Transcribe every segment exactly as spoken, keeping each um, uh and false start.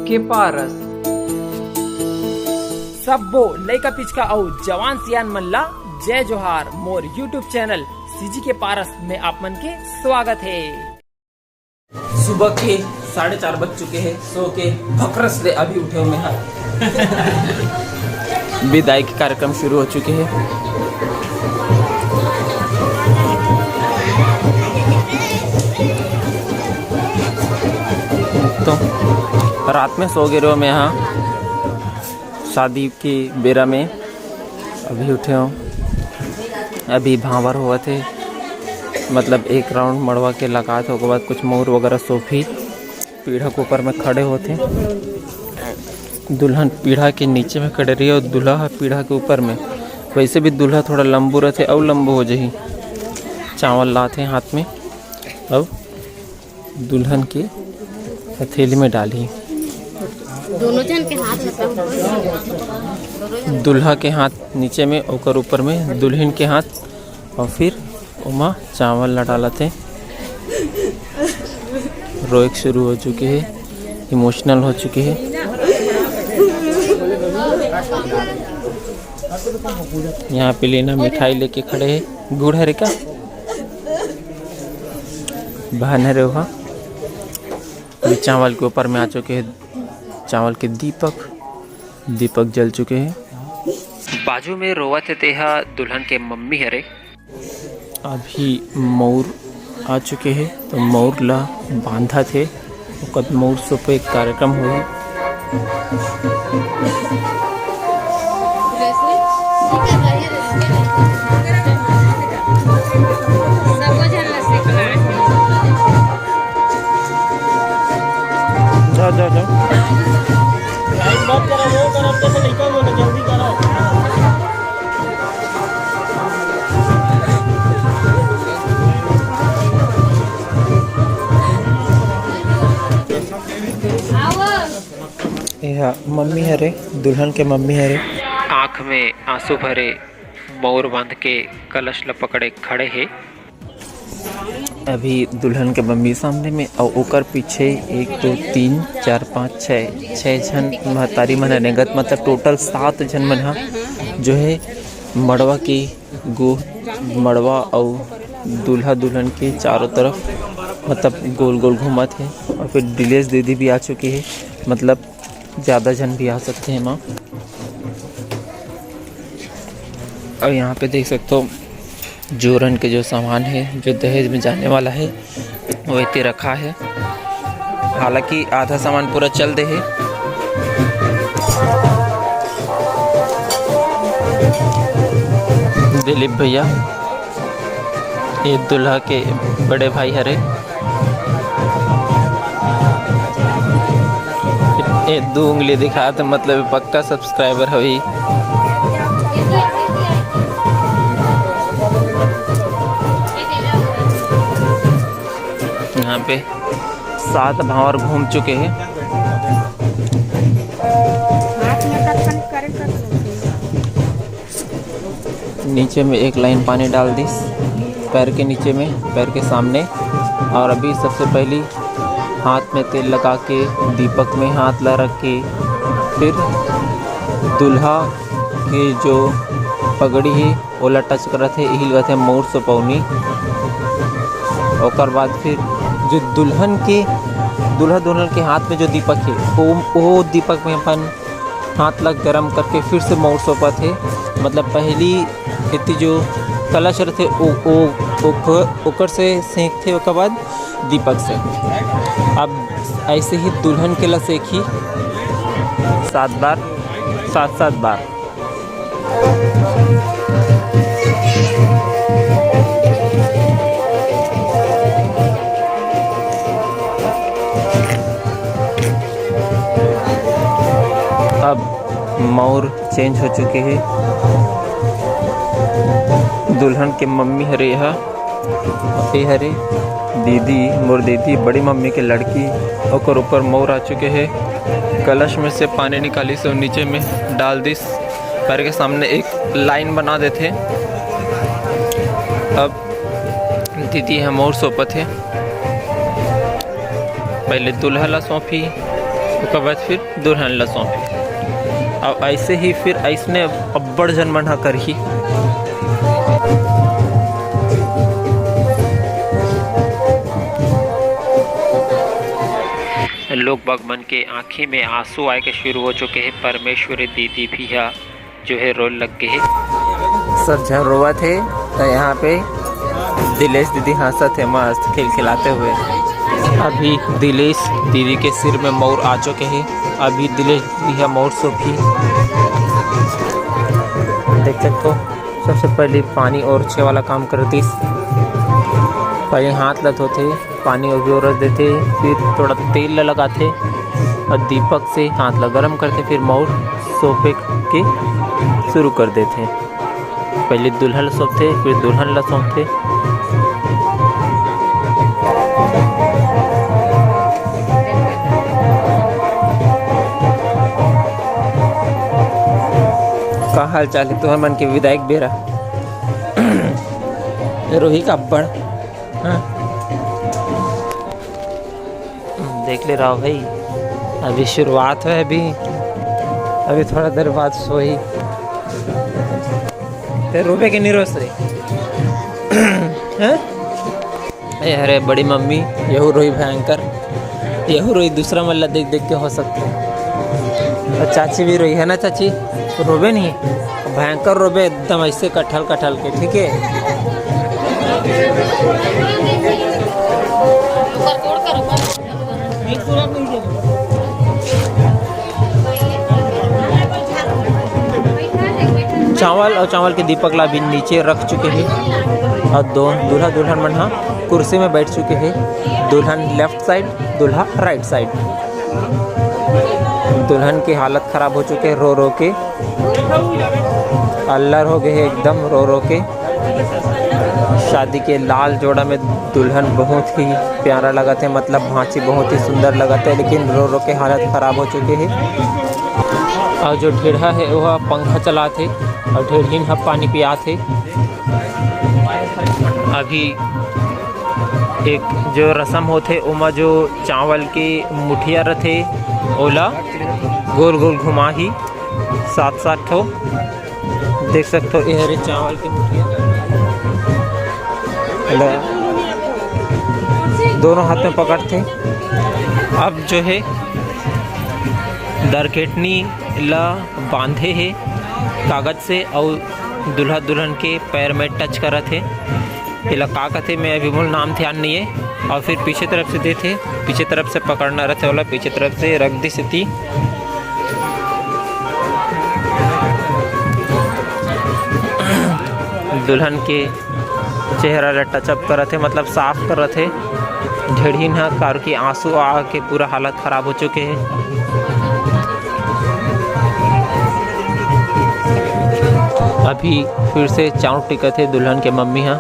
के पारस। सब्बो लइका पिचका अउ जवान सियान मन ला जय जोहार। मोर YouTube चैनल सीजी के पारस में आप मन के स्वागत हे। सुबह के साढ़े चार बज चुके हैं, सो के भकरस ले अभी उठे हूँ मैं। हाँ। विदाई के कार्यक्रम शुरू हो चुके हैं। तो रात में सो गे रहो मैं, हाँ, शादी के बेरा में। अभी उठे हो, अभी भांवर होवत हे, मतलब एक राउंड मड़वा के लगात हे, ओकर बाद कुछ मउर वगैरह सोफी पीढ़ा के ऊपर में खड़े होथे। दुल्हन पीढ़ा के नीचे में खड़े रही और दूल्हा ह पीढ़ा के ऊपर में। वैसे भी दूल्हा थोड़ा लंबू रहथे, अउ लंबू हो जाही। चावल लात हे हाथ में, अब दुल्हन के हथेली में डालही। दोनों जन के हाथ, मतलब, दूल्हा के हाथ नीचे में, ओकर ऊपर में दुल्हन के हाथ, और फिर ओमा चावल ला डालत हे। रोए के शुरू हो चुके हे, इमोशनल हो चुके हे। यहाँ पे लीना मिठाई लेके खड़े हे। गुड़ हरे का? बहन हरे ओहा। अभी चावल के ऊपर में आ चुके हे, चावल के दीपक, दीपक जल चुके हे। बाजू में रोवत हे तेहा दुल्हन के मम्मी हरे। अभी मउर आ चुके हे, तो मउर ला बांधत हे, ओकर मउर सोपे के कार्यक्रम होही। जाओ, जाओ, जाओ। एहा मम्मी हरे, दुल्हन के मम्मी हरे। आँख में आंसू भरे, मउर बांध के कलश ल पकड़े खड़े हे। अभी दुल्हन के मम्मी सामने में, अउ ओकर पीछे एक, दो, तीन, चार, पाँच, छः, छः झन महतारी मन ह रेंगत, मतलब टोटल सात झन मन ह जो है मड़वा के गो, मड़वा अउ दूल्हा दुल्हन के चारों तरफ, मतलब, गोल गोल घूमत हे। और फिर दिलेश दीदी भी आ चुके हे, मतलब, ज़्यादा झन भी आ सकते हैं माँ। और यहाँ पे देख सकते हो, जोरन के जो सामान है, जो दहेज में जाने वाला है, वो इतने रखा है। हालांकि आधा सामान पूरा चल दे है। दिलीप भैया, ये दूल्हा के बड़े भाई हरे। ये दो उंगली दिखा तो मतलब पक्का सब्सक्राइबर हवे। यहाँ पे सात भांवर घूम चुके हैं। नीचे में एक लाइन पानी डाल दिस, पैर के नीचे में, पैर के सामने। और अभी सबसे पहली हाथ में तेल लगा के दीपक में हाथ ला रख के फिर दूल्हा के जो पगड़ी है ओला टच करत हे, इही लगत हे मउर सोपौनी। ओकर बाद फिर जो दुल्हन के, दूल्हा दुल्हन के हाथ में जो दीपक हे, ओ, ओ दीपक में अपन हाथ ला गरम करके फिर से मउर सोपत हे। मतलब पहली एती जो कलश रथे ओ, ओ, ओक-, ओकर से सेंकथे, ओकर बाद दीपक से। अब ऐसे ही दुल्हन के ला सेंकही सात बार, सात सात बार। अब मउर चेंज हो चुके हे। दुल्हन के मम्मी हरे एहा, ए हरे दीदी, मोर दीदी, बड़ी मम्मी के लड़की, ओकर ऊपर मउर आ चुके हे। कलश में से पानी निकालिस अउ नीचे में डाल दिस। पैर के सामने एक लाइन बना देथे। अब दीदी ह मउर सौंपत हे। पहले दूल्हा ला सौंपही, ओकर बाद फिर दुल्हन ला सौंपे। अउ ऐसे ही फिर ऐसने अब्बड़ झन मन ह करही। लोग बाग मन के आँखी में आंसू आए के शुरू हो चुके हे। परमेश्वरी दीदी भी ह जो हे रोए लग गे हे। सब झन रोवत हे, तो यहाँ पे दिलेश दीदी हंसत हे मस्त खिलखिलाते हुए। अभी दिलेश दीदी के सिर में मौर आ चुके हे। अभी दिलेश दीदी ह मौर सौंपही। देख सकथो, सबसे पहले पानी ओरछे वाला काम करतिस। पहले हाथ ला धोथे, पानी ओरस देथे, फिर थोड़ा तेल ला लगाथे अउ दीपक से हाथ ला गरम करथे, फिर मौर सौंपे के शुरू कर देथे। पहले दूल्हा ला सौंपथे, फिर दुल्हन ला सौंपथे। का हाल चाल हे तुहर मन के विदाई के बेरा? रोही का अब्बड़, हाँ। देख ले रहा भाई, अभी शुरुआत हे, अभी, अभी थोड़ा देर बाद सोही। ते रोबे के नहीं रोस रे? हैं? ए, अरे बड़ी मम्मी, यहू रोही भयंकर, यहू रोही दूसरा मन ला देख देख के हो सकथे। अउ चाची भी रोही हे ना चाची, रोबे नहीं, भयंकर रोबे एकदम ऐसे कठल कठल के, ठीक है। चावल अउ चावल के दीपक ला भी नीचे रख चुके हे अउ दो दूल्हा दुल्हन मन ह कुर्सी में बैठ चुके हे। दुल्हन लेफ्ट साइड, दूल्हा राइट साइड। दुल्हन के हालत खराब हो चुके हे रो रो के, अल्लर हो गए हे एकदम रो रो के। शादी के लाल जोड़ा में दुल्हन बहुत ही प्यारा लगत हे, मतलब भांची बहुत ही सुंदर लगत हे, लेकिन रो रो के हालत खराब हो चुके हे। अउ जो ढेढ़ा हे ओह पंखा चलात हे अउ ढेढ़िन ह पानी पियात हे। अभी एक जो रसम होथे ओमा जो चावल के मुठिया रथे ओला गोल गोल घुमाही सात सात ठो। देख सकथो, ये हरे चावल के मुठिया। एला दोनों हाथ में पकड़थे। अब जो हे दरकेटनी ला बांधे हे कागज से अउ दूल्हा दुल्हन के पैर में टच करत हे। एला का कथे, मैं अभी मोला नाम ध्यान नहीं है। और फिर पीछे तरफ से देथे, पीछे तरफ से पकड़ना रहथे ओला, पीछे तरफ से रख दे सेती। दुल्हन के चेहरा ला टचअप करत हे, मतलब साफ करत हे। ढेढ़िन ह कार के आंसू आ के पूरा हालत खराब हो चुके हे। अभी फिर से चाउर टिकत हे दुल्हन के मम्मी ह,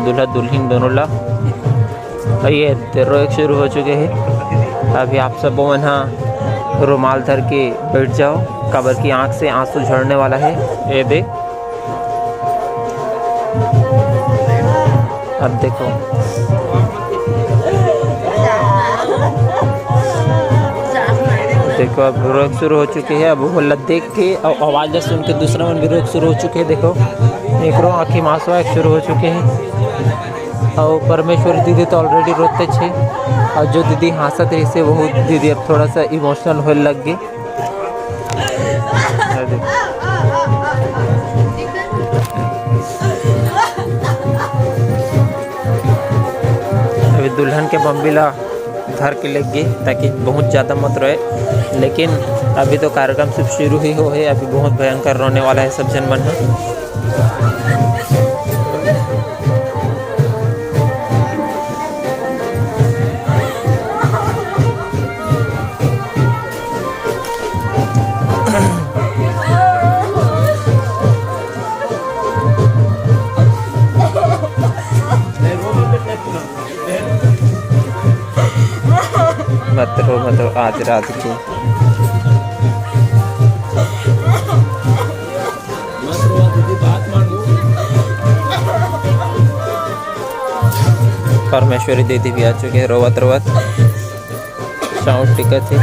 दूल्हा दुल्हिन दोनों ला। अउ ये दे रोए शुरू हो चुके हे। अभी आप सब मन ह रुमाल धर के बैठ जाओ, काबर की आंख से आंसू झड़ने वाला है। ये देख, अब देखो, देखो, अब रोक शुरू हो चुके हैं। अब वो ला देख के और आवाज ला सुन के दूसरा मन भी रोक शुरू हो चुके हैं। देखो, एकरो आंखी में आंसू आए शुरू हो चुके हैं। और परमेश्वरी दीदी तो already रोते छे, और जो दीदी हंसत रही से, वो दीदी अब थोड़ा सा इमोशनल होने लग गई। अभी दुल्हन के मम्मी ला धर के लेग गे, ताकि बहुत ज़्यादा मत रोए। लेकिन अभी तो कार्यक्रम सिर्फ शुरू ही हो है, अभी बहुत भयंकर रोने वाला है सब जन मन ह। मत रो, मत रो, आज रात के। परमेश्वरी दीदी भी आ चुके हैं, रोवत रोवत। साउंड टिकत है।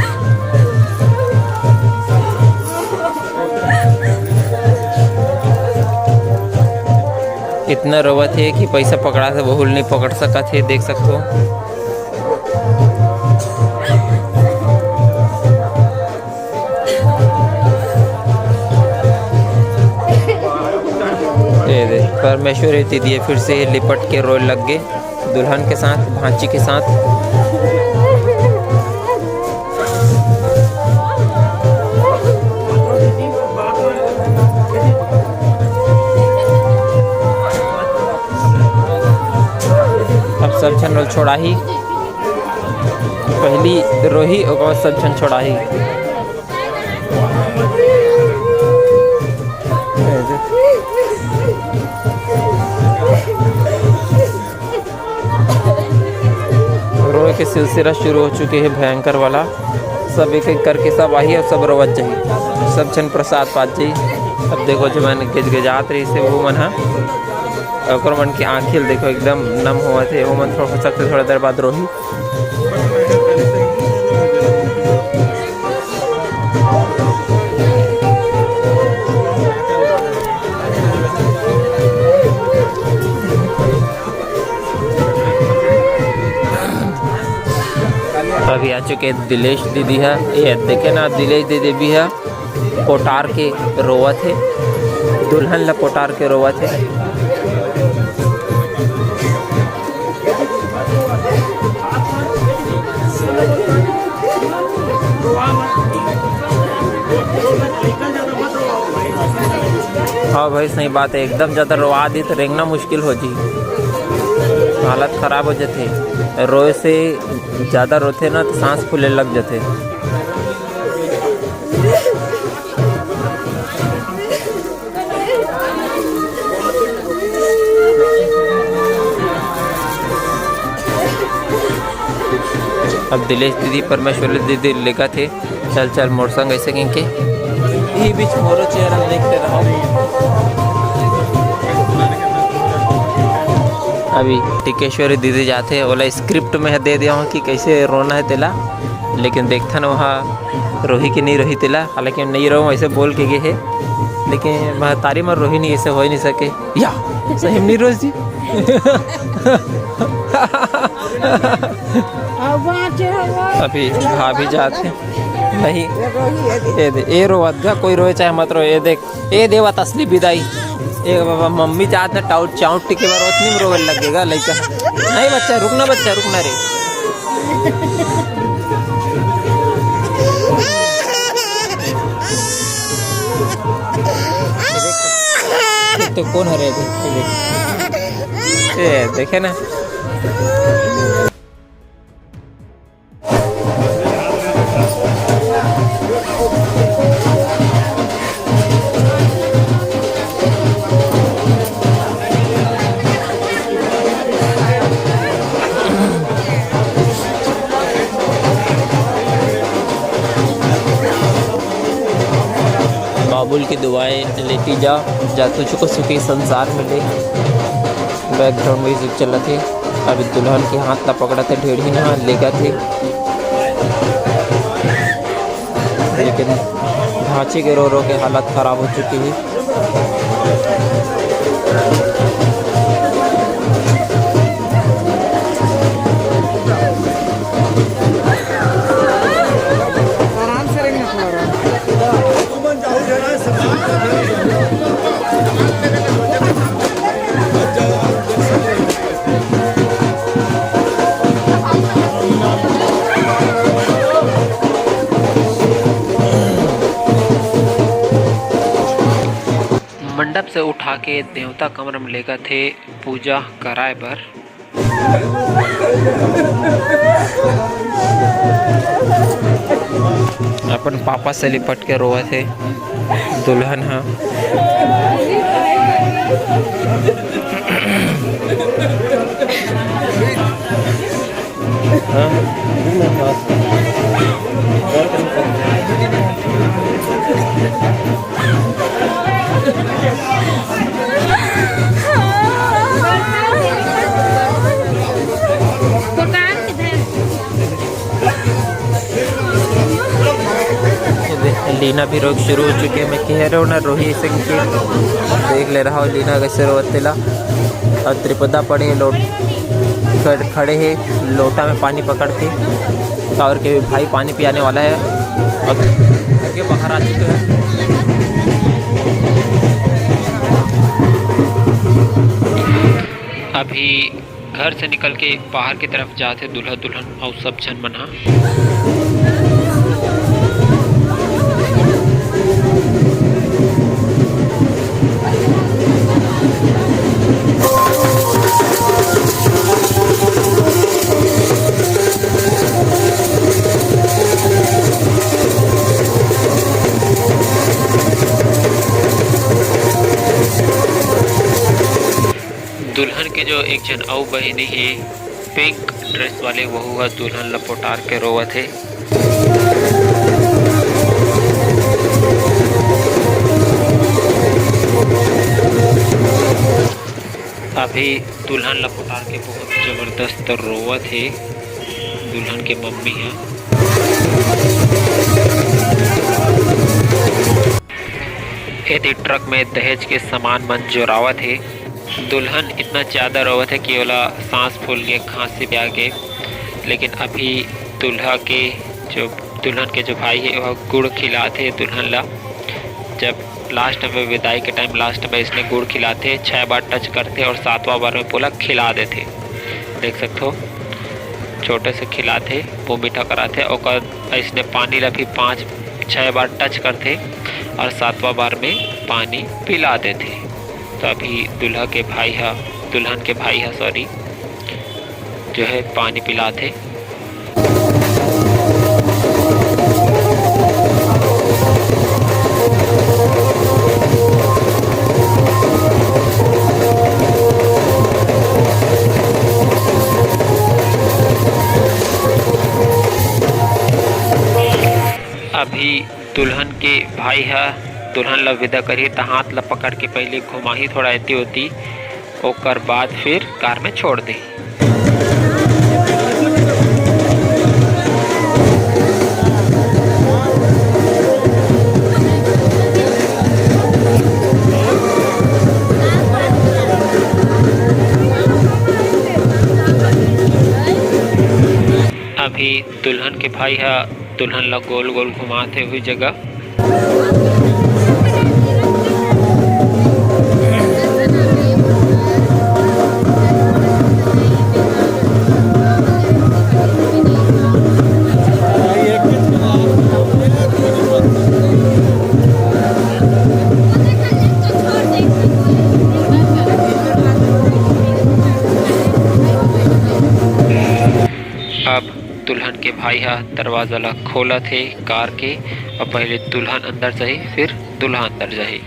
इतना रोवत हे कि पैसा पकड़ा से बहू ल नहीं पकड़ सकत हे, देख सकत हो। ये दे, परमेश्वरी दीदी फिर से लिपट के रोए लग गे दुल्हन के साथ, भांची के साथ। अब सब झन ल छोड़ाही, पहली रोही, ओकर बाद सब झन छोड़ाही। रोए के सिलसिला शुरू हो चुके हे भयंकर वाला। सब एक एक करके सब आही अउ सब रोवत जाही, सब झन प्रसाद पात जाही। अब देखो, जो मन गिजगिजात रहिस हे, वो मन ह, ओकर मन के आँखी ल देखो, एकदम नम होवत हे। वो मन थोड़ा, हो सकथे थोड़ा देर बाद रोही। अभी आ चुके दिलेश दीदी ह। ये देखे ना, दिलेश दीदी भी ह, पोटार के रोवत हे, दुल्हन ला पोटार के रोवत हे। हाँ भाई, सही बात है, एकदम ज्यादा रोवा दी तो रेंगना मुश्किल हो जी, हालत खराब हो जाथे। रोए से ज्यादा रोथे ना तो सांस फूले लग जाथे। अब दिलेश दीदी, परमेश्वरी दीदी लेगत हे, चल चल मोर संग, ऐसे कहिके। यही बीच मोरो चेहरा देखते रहो। अभी टिकेश्वरी दीदी जाथे, ओला स्क्रिप्ट में दे दिया हूँ कि कैसे रोना है तेला, लेकिन देखथन वहाँ रोही कि नहीं रोही तेला। हालांकि हम नहीं रोहूँ, ऐसे बोल के गे हे, लेकिन महतारी मन रोही नहीं, ऐसे हो ही नहीं सके। या, सही में नहीं रोज जी। अब बाँचे हवा। अभी भाभी जात हे। नहीं। ये रोही है दे। ये दे, ये रोवत गा, कोई रोए चाहे मत रोए, ये देख। ए देवत असली विदाई। ए बाबा, मम्मी जात ना टाउट चाउट टिके बार ओतनी में रोवे लगेगा लइका। नहीं बच्चा, रुकना बच्चा, रुकना रे। तो कौन हरे अभी? ए, देखे ना। बाबुल की दुआएं लेती जा, जा तुझको सुखी संसार मिले। बैकग्राउंड म्यूजिक चलत हे। अभी दुल्हन के हाथ ला पकड़त हे, ढेड़ही न लेगत हे, लेकिन भांची के रो रो के हालत खराब हो चुकी है। आराम से रहेंगे थोड़ा। मंडप से उठा के देवता कमरा में लेगत हे पूजा कराए बर। अपन पापा से लिपट के रोवत हे दुल्हन ह। लीना भी रोक शुरू हो चुके हैं। मैं कह रहा हूँ ना, रोही सिंह की देख ले रहा हूँ लीना कैसे रोवत तेला। और त्रिपदा पड़े लोट खड़-, खड़े हे लोटा में पानी पकड़ के, और के भाई पानी पियाने वाला है। और घर के बाहर आ चुके हैं। अभी घर से निकल के बाहर की तरफ जाथे दूल्हा दुल्हन अउ सब झन मन ह। दुल्हन के जो एक झन अउ बहिनी हे, पिंक ड्रेस वाले, वहू ह दुल्हन ल पोटार के रोवत हे। अभी दुल्हन ल पोटार के बहुत जबरदस्त रोवत हे दुल्हन के मम्मी ह। एती ट्रक में दहेज के सामान मन जोरावत हे। दुल्हन इतना ज्यादा रोवत हे कि ओला सांस फूल गे, खांसी भी आ गे। लेकिन अभी दूल्हा के जो, दुल्हन के जो भाई हे, वह गुड़ खिलात हे दुल्हन ला। जब लास्ट में विदाई के टाइम लास्ट में इसने गुड़ खिलाथे, छह बार टच करथे और सातवां बार में पूरा खिला देथे। देख सकथो, छोटे से खिलाथे, वो मीठा कराथे, ओकर इसने पानी ला भी पाँच छह बार टच करथे और सातवां बार में पानी पिला देथे। तो अभी दूल्हा के भाई ह, दुल्हन के भाई ह, सॉरी, जो है पानी पिलाथे। अभी दुल्हन के भाई ह दुल्हन ला विदा करही, त हाथ ला पकड़ के पहले घुमाही थोड़ा एती ओती, ओकर बाद फिर कार में छोड़ देही। अभी दुल्हन के भाई ह दुल्हन ला गोल गोल घुमात हे उही जगह। अब दुल्हन के भाई ह दरवाजा ला खोलत हे कार के, और पहले दुल्हन अंदर जाही, फिर दूल्हा अंदर जाही।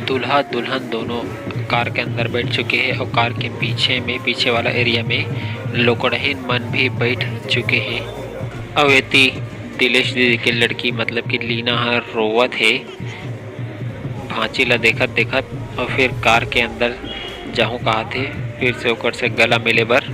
दूल्हा दुल्हन दोनों कार के अंदर बैठ चुके हैं और कार के पीछे में, पीछे वाला एरिया में लोकड़हीन मन भी बैठ चुके हैं। अउ एती दिलेश दीदी के लड़की, मतलब कि लीना ह, रोवत हे भांची ला देखत देखत, और फिर कार के अंदर जाहूं कहाथे, फिर से ओकर से गला मिले बर।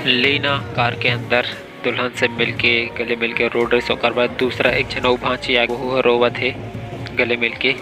लीना कार के अंदर दुल्हन से मिलके, गले मिलके रो डरिस। ओकर बाद दूसरा एक झन अउ भांची आगे, वहू ह रोवत हे गले मिलके।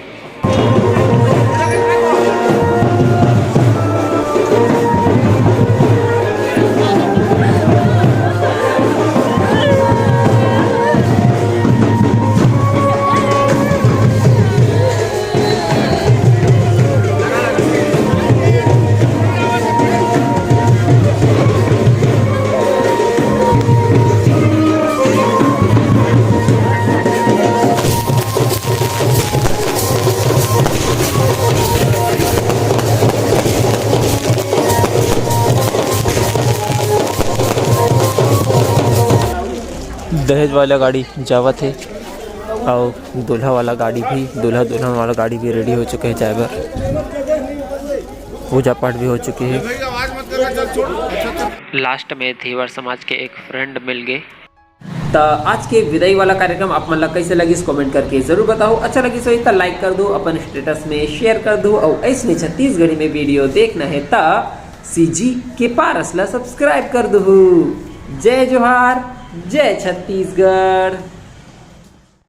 दहेज वाला गाड़ी जावत हे, अउ दूल्हा वाला गाड़ी भी, दूल्हा दुल्हन वाला गाड़ी भी रेडी हो चुके हे जाए बर। पूजा पाठ भी हो चुके हे। लास्ट में धीवर समाज के एक फ्रेंड मिल गए। त आज के विदाई वाला कार्यक्रम आप मन ला कैसे लगिस, कमेंट करके जरूर बताओ। अच्छा लगिस होही त लाइक कर दो, अपन स्टेटस में शेयर कर दो, अउ ऐसने छत्तीसगढ़ी में वीडियो देखना है त सीजी के पारस ला सब्सक्राइब कर दो। जय जोहार, जय छत्तीसगढ़।